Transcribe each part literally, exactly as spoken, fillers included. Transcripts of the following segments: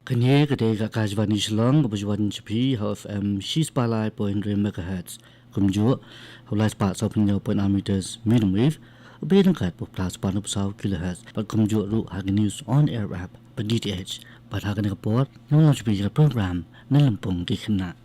Kane ka dei ka Akashvani Shillong, kaba wan sha phi ha F M shispah lai point hynriew megahertz. Kumjuh, ha u lai spah saw phew hynñiew point ar meters medium wave, ba ïa ryngkat ha u phra spah hynñiew phew saw kilohertz. Bad kumjuh ruh ha ka News on Air app, bad D T H. Bad ha kane ka por, ngan wan sha phi ïa ka program Nonglympung ki khynnah.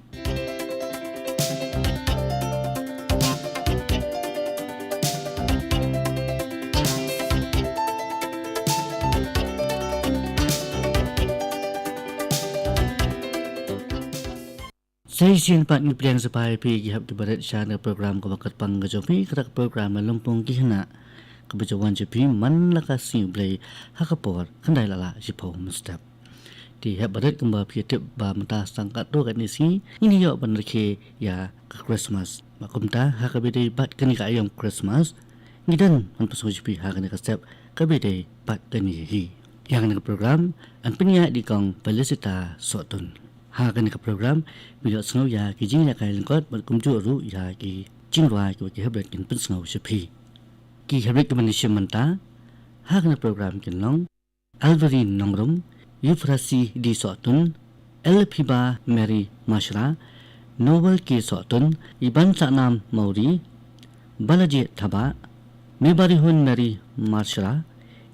Sa shisien pat ngi pdiang sngewbha ïa phi ki hep kiba rit sha kane ka program kaba kyrpang ka jong phi, kata ka program Nonglympung ki khynnah, kaba ju wan sha phi man la ka Sngi U Blei ha ka por khyndai la lah shiphew mynstep. Te hep ba rit, kumba phi tip ba mynta tang katto katne sngi ngin ïoh ban rakhe ïa ka Christmas. Bad kumta ha kaba ïadei bad kane ka aïom Christmas, ngi don ban pynsngew sha phi ha kane ka step kaba ïadei bad kane hi. Ïa kane ka program yn pynïaid da i Kong Felicita Sohtun. Ha kane ka program phin ïoh sngew ïa ki jingïalehkai lyngkot bad kumjuh ruh ïa ki jingrwai kiba ki hep rit kin pynsngew sha phi. Ki hep rit kiba ngi shim mynta ha kane ka program kin long Alverine Nongrum, Euphrasi D Sohtun, Elphiba Mary Mashra, Noel K Sohtun, Iban Sanam Mawrie, Balajied Thabah, Mebarihun Mary Mashra,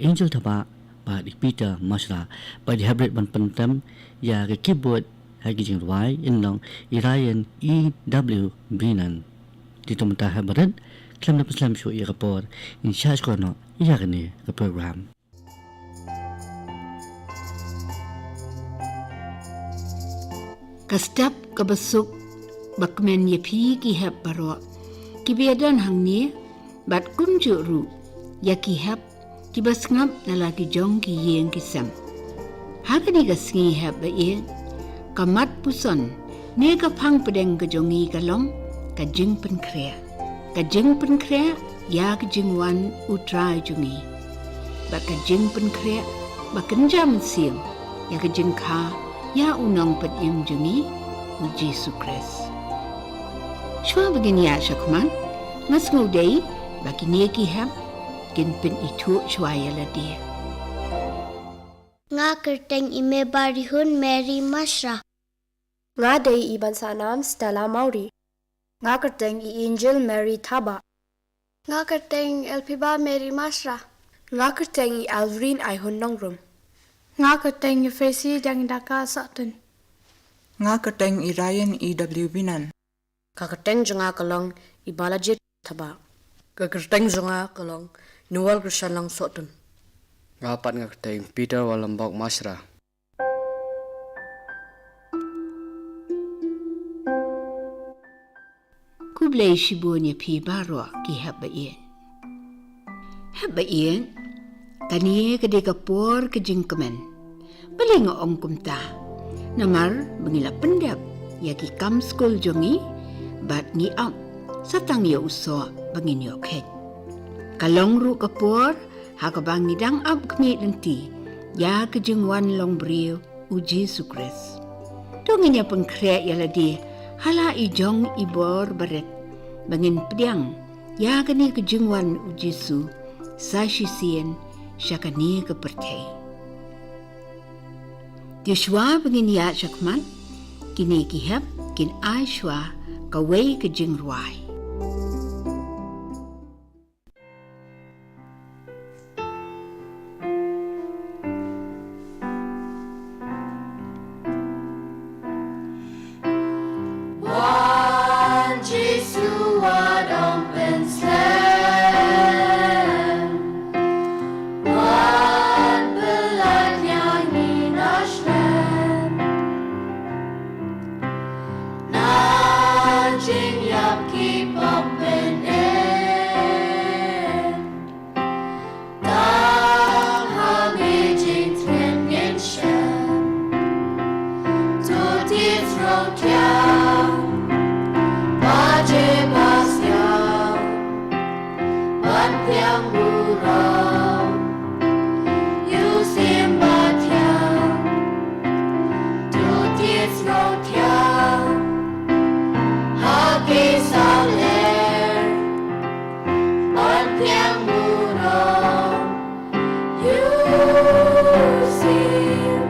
Angel Thabah, bad i Peter Mashra. Bad ki hep rit ban pyntem ïa ka keyboard ha ki jingrwai yn long i Ryan E W Binan. Te to mynta hep ba rit, khlem da pynslem shuh ïa ka por, ngin shah shkor noh ïa kane ka program. Ka step kaba suk ba kmen ïa phi ki hep baroh kiba ïadon hangne, bad kumjuh ruh ïa ki hep kiba sngap na la ki jong ki ïing ki sem. Ha kane ka sngi hep ba ïeit, ka mat puson ne ka phang pdeng ka jong ngi ka long ka jingpynkhreh. Ka jingpynkhreh ïa ka jingwan U Trai jong ngi, bad ka jingpynkhreh ba kynja mynsiem ïa ka jingkha ïa u Nongpynim jong ngi, u Jisu Khrist. Shuwa ba ngin ïaid shakhmat, nga sngewdei ba kine ki hep kin pynithuh shuwa ïa lade. Nga kyrteng i Mebarihun Mary Mashra. Nga dei i Ban Sanam Stella Mawrie. Nga kyrteng i Angel Mary Thabah. Nga kyrteng Elphiba Mary Mashra. Nga kyrteng i Alverine Aihun Nongrum. Nga kyrteng i Fesi Dangdaka Sohtun. Nga kyrteng i Ryan E W Binan. Ka kyrteng jong nga ka long i Balajied Thabah. Ka kyrteng jong nga ka long Noel Krishan Lang Sohtun. Nga pat nga kyrteng Peter Walambok Mashra. Khublei shibun ïa phi baroh ki hep ba ïeit. Hep ba ïeit, kane ka dei ka por ka jingkmen. Balei nga ong kumta? Namar ba ngi la pyndep ïa ki kam skul jong ngi, bad ngi ap sa tang ïa u soh ba ngin ïoh kheit. Ka long ruh ka por ha kaba ngi dang ap khmih lynti ïa ka jingwan long briew u Jisu Khrist. To ngin ïa pynkhreh ïa lade ha la i jong i bor barit ba ngin pdiang ïa kane ka jingwan u Jisu sa shisien sha kane ka pyrthei. Te shuwa ba ngin ïaid shakhmat, kine ki hep kin ai shuwa kawei ka jingrwai. Wan Jisu wat ym pynslem, wan pyllait ïa ngi na shlem. Na jingïap ki pop pyndem, tang ha ngi jingtngit ngin shem. To tied sngewthiang, ba je ba sngewthiang, ban thiang burom. Ïoh sim ba thiang, to tied sngewthiang, ha ki sawler, ban thiang burom. Ïoh sim.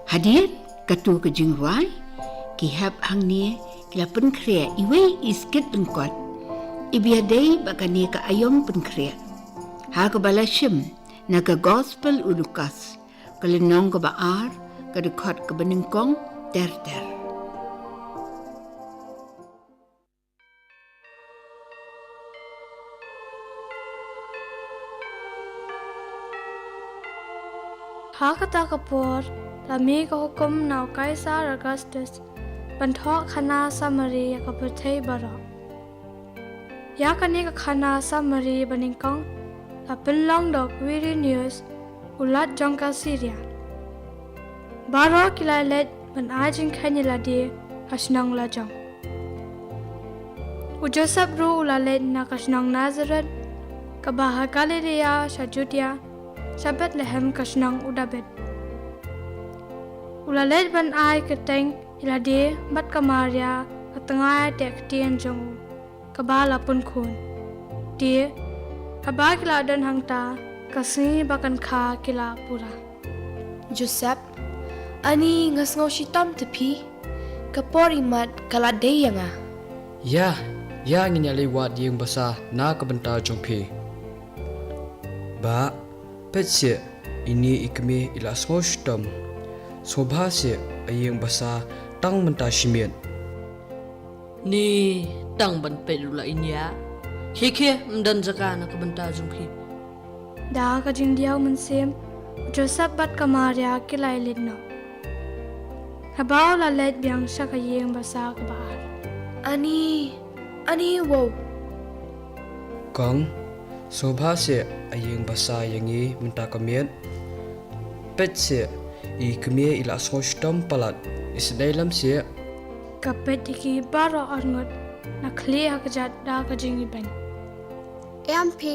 Hadien katto ka jingrwai, ki hep hangne ki la pynkhreh iwei i skit lyngkot iba ïadei bad kane ka aïom pynkhreh, ha kaba la shim na ka Gospel u Lukas, ka lynnong kaba ar, ka dkhot kaba nyngkong ter ter. Ha kata ka por, la mih ka hukum na u Kaisar Augustus ban thoh khana samari ïa ka pyrthei baroh. Ïa kane ka khana samari banyngkong la pynlong da u Quirinius, u lat jong ka Syria. Baroh ki la leit ban ai jingkheiñ ïa lade ha shnong lajong. U Joseph ruh u la leit na ka shnong Nazareth, kaba ha Galilaïa sha Judia, sha Bethlehem ka shnong u Dabid. U la leit ban ai kyrteng ïa lade bad ka Maria, ka tnga ïa ka ktien jong u, kaba la pun khun. Te haba ki la don hangta, ka sngi ba kan kha ki la pura. Joseph, ani nga sngew shitom te phi, ka por imat ka la dei ïa nga. Ïa, ïa ngin ïa leit wad ïing basa na ka bynta jong phi. Bah, peit seh, ine i kmie i la sngew shitom. Sngewbha seh, a ïing basa tang mynta shi miet. Ni, tang ban peit ruh la i nia. Khie khie, ym don jaka na ka bynta jong phi. Da ka jingdiaw mynsiem, u Joseph bad ka Maria ki la ïaleit noh. Haba u la leit biang sha ka ïing basa kaba ar. Ani, ani, wow. Kong, sngewbha seh, a ïing basa ïa ngi mynta ka miet. Peit seh, i kmie i la sngew shitom palat, isynei lem seh. Ka peit ïa ki baroh arngut, na khlieh ha kjat da ka jingibeiñ. Em phi,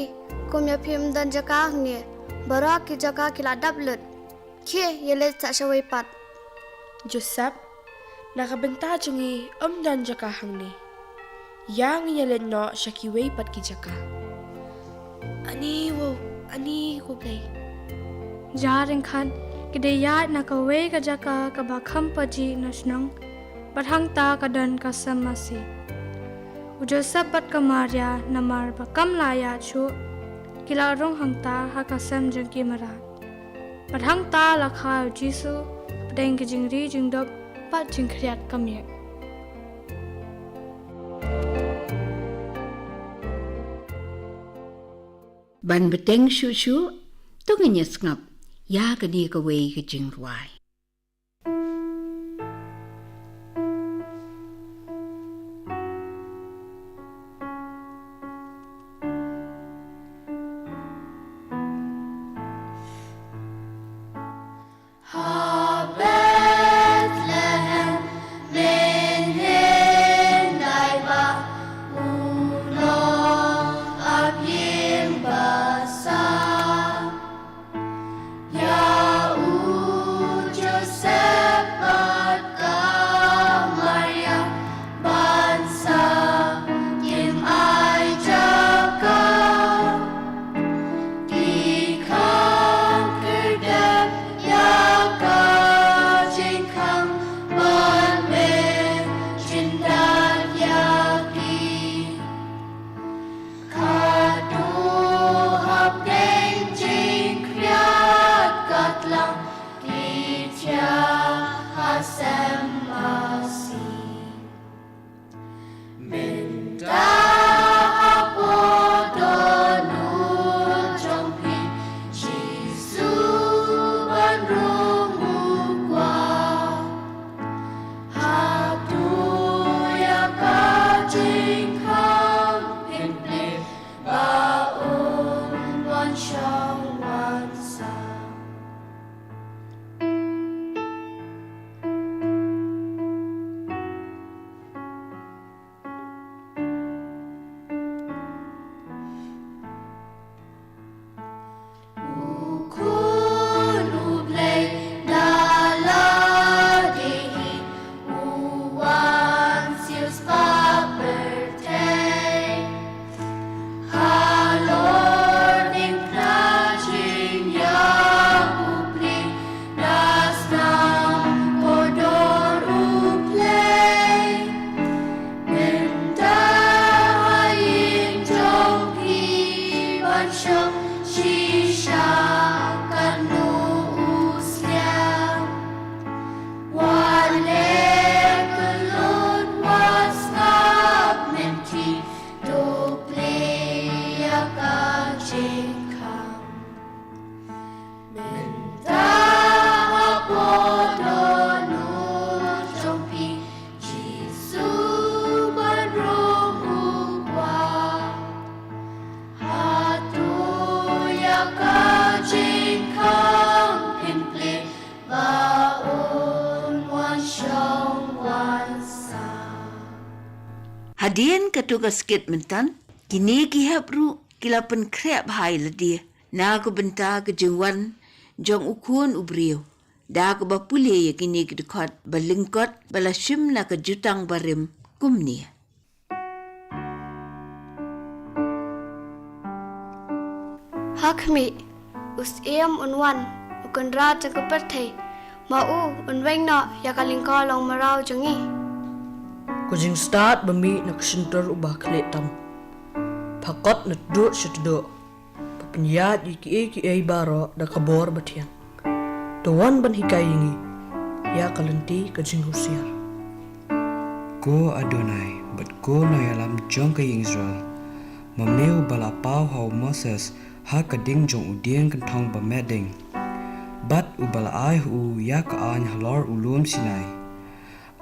kum ïa phi ym don jaka hangne, baroh ki jaka ki la dap lut. Khie, ïaleit sah shawei pat. Joseph, na ka bynta jong ngi ym don jaka hangne. Ïa ngin ïaleit noh sha kiwei pat ki jaka. Ani, wow, ani, ko Blei. Jar ryngkhat, ki da ïaid na kawei ka jaka kaba kham pajih na shnong, bad hangta ka don ka sem masi. U Joseph bad ka Maria namar ba kam la ïaid shuh, ki la rung hangta ha ka sem jong ki mrad. Bad hangta la kha u Jisu, hapdeng ki jingri jingdop bad jingkhriat ka miet. Ban bteng shuh shuh, to ngin ïa sngap ïa kane kawei ka jingrwai. Ha Bethlehem, mynhyndai ba u long ap ïing basa. Ïa u Joseph bad ka Maria ban sa kim ai jaka. Ki khang khyrdep ïa ka jingkhang bad me jyndat ïa ki. Kato hapdeng jingkhriat ka tlang ki thiah ha sem masi. Mynta hapoh dohnud jong phi Jisu ban rung u kwah. Hato ïa ka jingkhang phin plie ba un wan shong wan sah. U Khun U Blei da lade hi u wan siew spah pyrthei. Halor diengphna Shisha katno u sliang, wat leh ka lut wat sngap mynta, to plie ïa ka jingkhang. Mynta hapoh dohnud jong phi, Jisu ban rung u kwah. Hato ïa ka jingkhang phin plie ba un wan shong wan sah? Hadien katto ka skit mynta, kine ki hep ruh ki la pynkhreh bha ïa lade na ka bynta ka jingwan jong u Khun u briew, da kaba pule ïa kine ki dkhot ba lyngkot ba la shim na ka Jutang Barim kumne: Ha khmih, u Syiem un wan, u Kynrad jong ka pyrthei, ma u un weng noh ïa ka lyngkor longmraw jong ngi. Ka jingstad ba mih na ka shyntur uba khlieh tam, pha kot na tduh sha tduh, ba pynïaid ïa kiei kiei baroh da ka bor bathiang. To wan ban hikai ïa ngi ïa ka lynti ka jinghusiar. Ko Adonai bad ko Nongïalam jong ka ïing Israel, ma me uba la paw ha u Moses ha ka ding jong u dieng kynthong ba mehding, bad uba la ai ha u ïa ka aiñ halor u lum Sinai,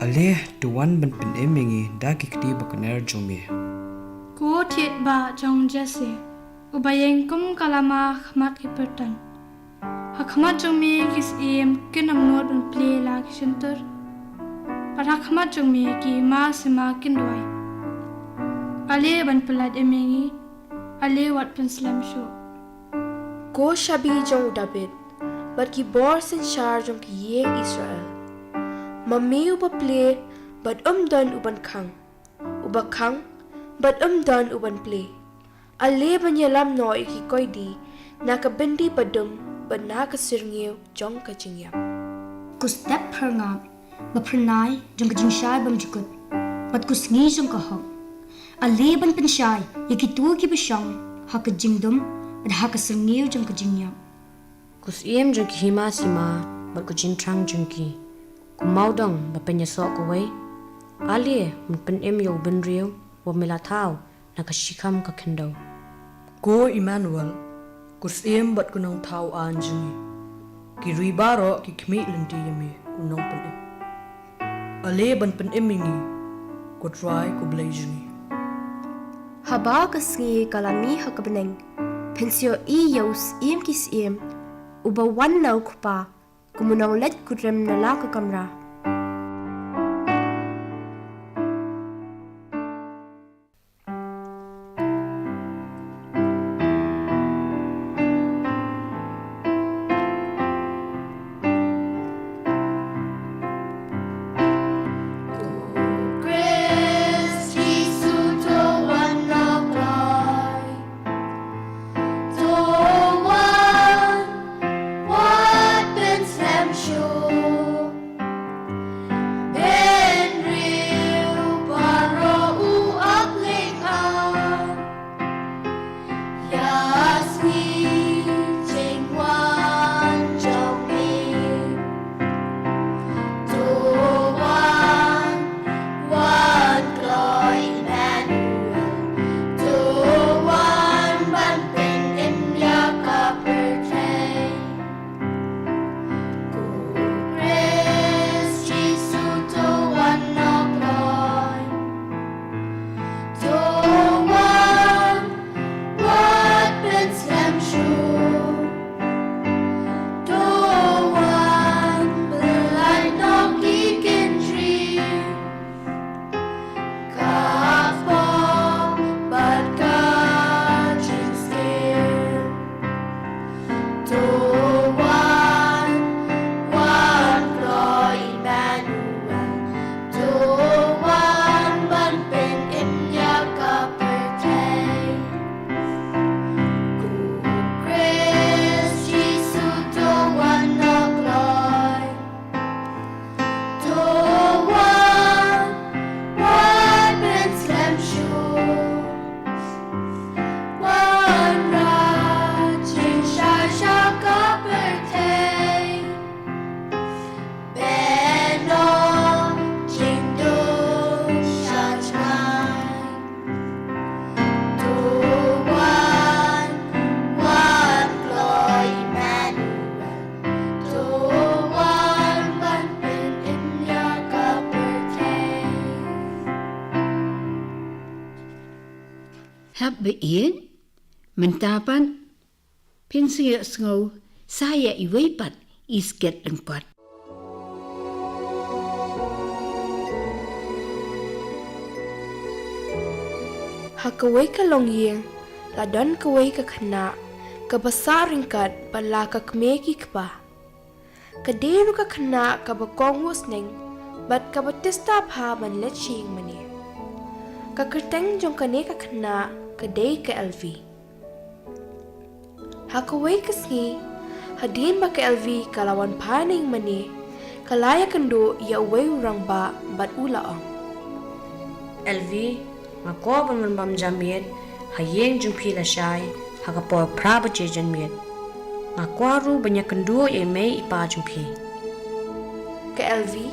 ale to wan ban pynim ïa ngi da ki kti bakner jong me. Ko Thied Bah jong Jesse, uba ïeng kum ka lama ha khmat ki pyrton, ha khmat jong me ki syiem kin ym nud ban plie la ki shyntur, bad ha khmat jong me ki hima sima kin duwai. Ale ban pyllait im ïa ngi, ale wat pynslem shuh. Ko Shabi jong u Dabid bad ki bor synshar jong ki ïing Israel, ma me uba plie bad ym don u ban khang, uba khang bad ym don u ban plie, ale ban ïalam noh ïa ki koidi na ka byndi badum bad na ka syrngiew jong ka jingïap. Ko Step phyrngap ba phyrnai jong ka jingshai bymjukut bad ko Sngi jong ka hok, ale ban pynshai ïa kito kiba shong ha ka jingdum bad ha ka syrngiew jong ka jingïap. Ko Syiem jong ki hima sima bad ko Jingthrang jong ki, ko Mawdong ba pynïasoh kawei, ale ban pynim ïa u bynriew uba me la thaw na ka shikham ka khyndew. Ko Immanuel, ko Syiem bad ko Nongthaw aiñ jong ngi, ki ri baroh ki khmih lynti ïa me, ko Nongpynim. Ale ban pynim ïa ngi, ko Trai ko Blei jong ngi. Haba ka sngi ka la mih ha ka bneng, phin sa ïohi ïa u Syiem ki syiem, uba wan na u Kpa kum u nongleit kudrem na la ka kamra. Khrist Jisu, to wan noh kloi, to wan, wat pynslem shuh. Ap ba ïeit, mynta pat phin sa ïohsngew sa ïa iwei pat i skit lyngkot. Ha kawei ka longïing la don kawei ka khynnah kaba sah ryngkat bad la ka kmie ki kpa. Ka dei ruh ka khynnah kaba kohnguh sneng bad kaba tista bha ban leit sha ïingmane. Ka kyrteng jong kane ka khynnah ka dei ka Elvi. Ha kawei ka sngi, hadien ba ka Elvi ka la wan phai na ïingmane, ka la ïakynduh ïa uwei u rangbah bad u la ong, Elvi, nga kwah ban wan bam ja miet ha ïing jong phi lashai ha ka por phra baje janmiet. Nga kwah ruh ban ïakynduh ïa i mei i pa jong phi. Ka Elvi,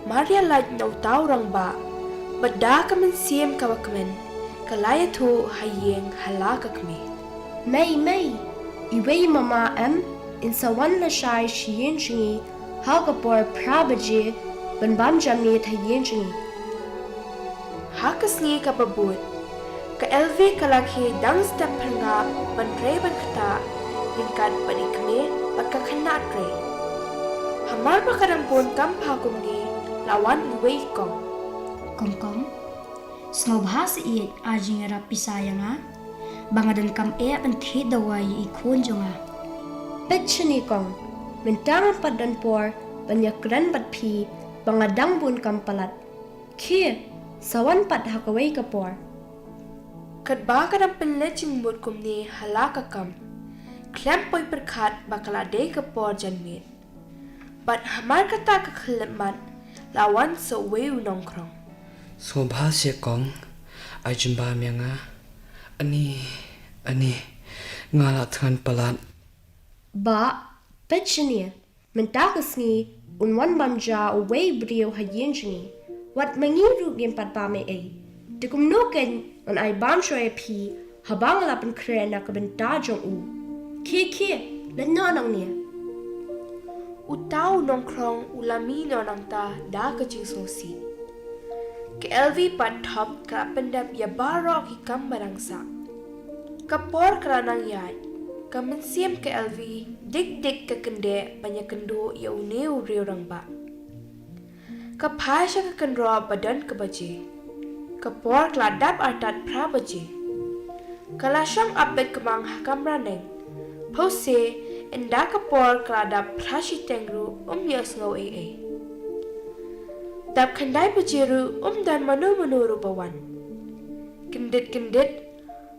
mar ïa lait na uta u rangbah, bad da ka mynsiem kaba kmen, ka la ïathuh ha ïing ha la ka kmie. Mei, mei, iwei i mama em, in sa wan lashai sha ïing jong ngi ha ka por phra baje ban bam ja miet ha ïing jong ngi. Ha ka sngi kaba bud, ka Elvi ka la khie dang step phyrngab ban trei ban ktah ryngkat bad i kmie bad ka khynnah trei. Hamar ba ka dang bun kam bha kumne, la wan iwei i kong. Kong, kong, sngewbha sha ïeit, ai jingïarap pisa ïa nga ba nga donkam eh ban thied dawai ïa i khun jong nga. Peit shane kong, mynta ngam pat don por ban ïakren bad phi ba nga dang bun kam palat. Khie, sa wan pat ha kawei ka por. Katba ka dang pynleit jingmut kumne ha la ka kam, khlem poi pyrkhat ba ka la dei ka por janmiet. Bad hamar kata ka khyllipmat, la wan sa uwei u nongkhrong. Sngewbha seh kong, ai jingbam ïa nga. Ani, ani, nga la thngan palat. Bah, peit shane, mynta ka sngi un wan bam ja uwei u briew ha ïing jong ngi. Wat ma ngi ruh ngim pat bam ei ei. Te kumno keiñ un ai bam shuwa ïa phi haba nga la pynkhreh na ka bynta jong u? Khie, khie, leit noh nangne. Uta u nongkhrong u la mih noh nangta da ka jingsngewsih. Ka Elvi pat thop ka la pyndep ïa baroh ki kam ba dang sah. Ka por ka la nang ïaid, ka mynsiem ka Elvi dik dik ka kyndeh ban ïakynduh ïa une u riew rangbah. Ka phai sha ka kynroh ba don ka baje. Ka por ka la dap artat phra baje. Ka la shong ap beit ka mang ha kamra neng. Phewse, ynda ka por ka la dap phra shiteng ruh um ïohsngew ei ei. Dap khyndai baje ruh um don mano mano ruh ba wan. Kyndit kyndit,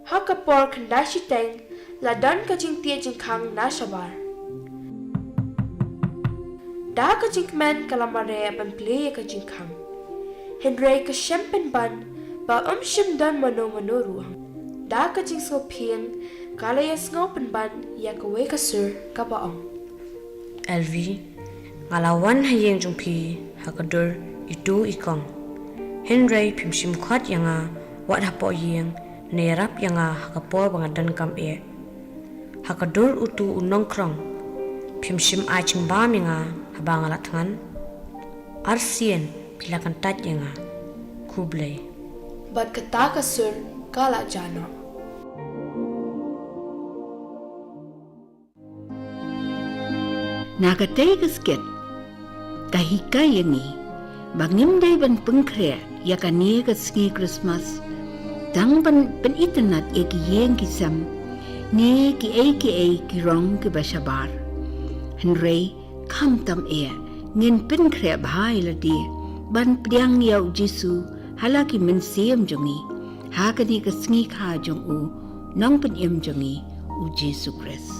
ha ka por khyndai shiteng, la don ka jingtied jingkhang na shabar. Da ka jingkmen ka la mareh ban plie ïa ka jingkhang. Hynrei ka shem pynban ba um shym don mano mano ruh. Da ka jingsngewphieng ka la ïohsngew pynban ïa kawei ka sur kaba ong, Elvi, nga la wan ha ïing jong phi ha ka dur itu i kong. Hynrei phim shim khot ïa nga wat hapoh ïing ne ïarap ïa nga ha ka por ba nga donkam eh. Ha ka dur utu u nongkhrong, phim shim ai jingbam ïa nga haba nga la thngan. Arsien phi la kyntait ïa nga. Khublei. Bad kata ka sur ka la jah noh. Na katei ka skit, ka hikai ïa ngi ba ngim dei ban pynkhreh ïa kane ka sngi Christmas tang ban pynitynnad ïa ki ïing ki sem ne kiei kiei ki rong kiba shabar. Hynrei khamtam eh, ngin pynkhreh bha ïa lade ban pdiang ïa u Jisu ha la ki mynsiem jong ngi ha kane ka sngi kha jong u Nongpynim jong ngi, u Jisu Khrist.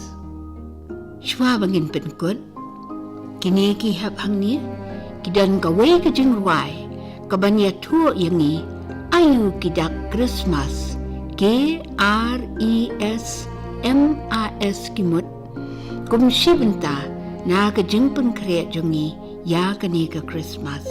Shuwa ba ngin pynkut, kine ki hep hangne ki don kawei ka jingrwai kaban ïathuh ïa ngi aïu ki dak Christmas, K R E S M A S, ki mut kum shi bynta na ka jingpynkhreh jong ngi ïa kane ka Christmas.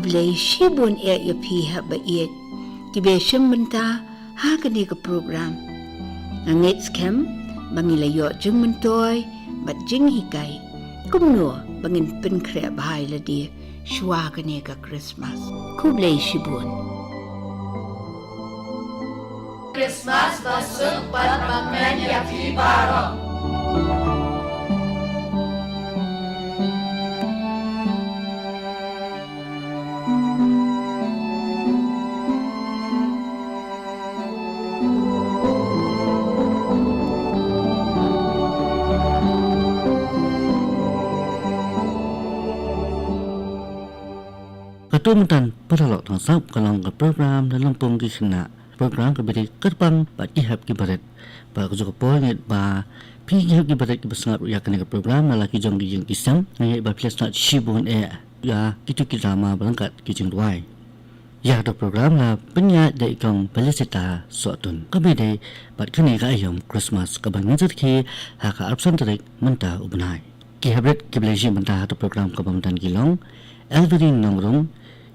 Khublei shibun eh ïa phi haba ïeit kiba ïashim bynta ha kane ka program. Nga ngeit skhem ba ngi la ïoh jingmyntoi bad jinghikai kumno ba ngin pynkhreh bha ïa lade shuwa kane ka Christmas. Khublei shibun. Christmas ba suk bad ba kmen ïa phi baroh. Katto mynta paralok tang sap ka long ka program na lympung ki khynnah. Program kaba dei kyrpang bad ki hep ki barit. Bad ka juh ka por ngeit ba phi ki hep ki barit kiba sngap ïa kane ka program na la ki jong ki ïing ki sem, ngeit ba phi la sngap shibun eh ïa kito ki drama ba ryngkat ki jingduwai. Ïa kato program la pynïaid da i kong Felicita Sohtun. Kaba dei bad kane ka aïom Christmas kaba ngin sa ïakynduh ha ka arphew san tarik mynta u bnai. Ki hep barit kiba la ïashim bynta ha kato program kaba mynta ki long Elverine Nongrum,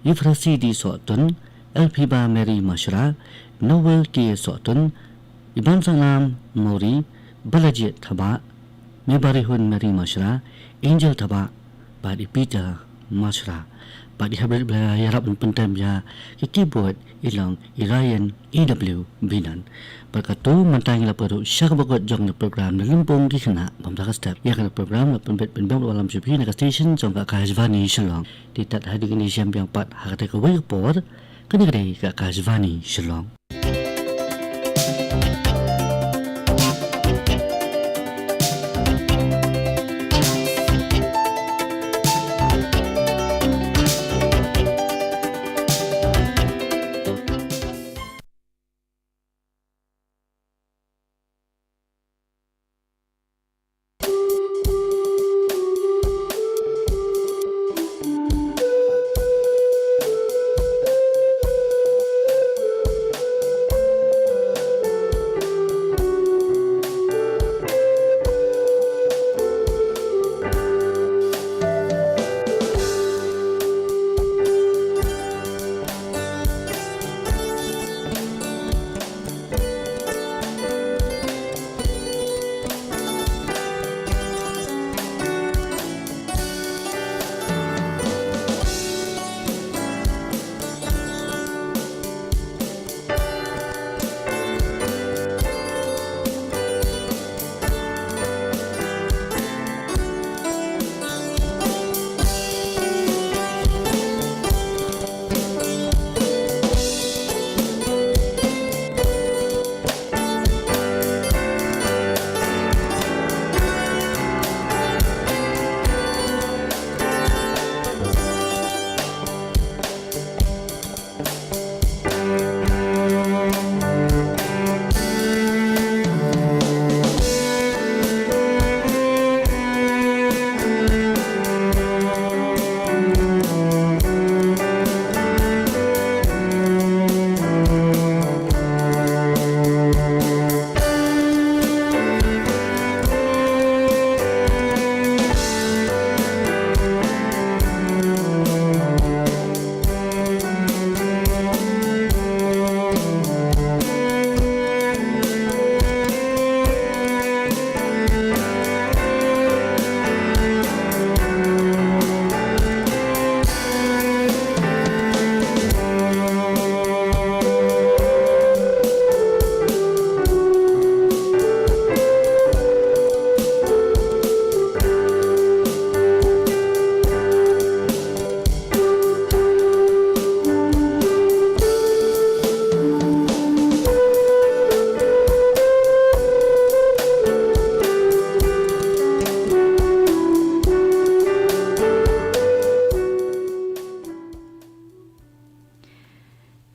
Euphrasi D Sohtun, Elphiba Mary Mashra, Noel K Sohtun, Iban Sanglam Mori, Balajied Thabah, Mebarihun Mary Mashra, Angel Thabah, bad i Peter Mashra. Bad i hep barit ba la ïarap ban pyntem ïa ki keyboard i long i Ryan E W Binan. Bad katto mynta ngi la poi ruh sha kaba kut jong ka program na lympung ki khynnah. Bam da ka step ïa ka program la pynbit pynbiang bad wallam sha phi na ka station jong ka Akashvani Shillong. Te tad hadien kane shem biang pat ha kata kawei ka por, kane ka dei ka Akashvani Shillong.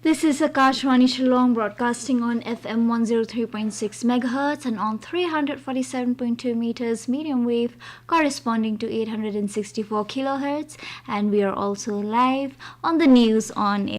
This is Akashvani Shillong, broadcasting on F M one zero three point six megahertz and on three hundred forty-seven point two meters medium wave, corresponding to eight hundred sixty-four kilohertz, and we are also live on the news on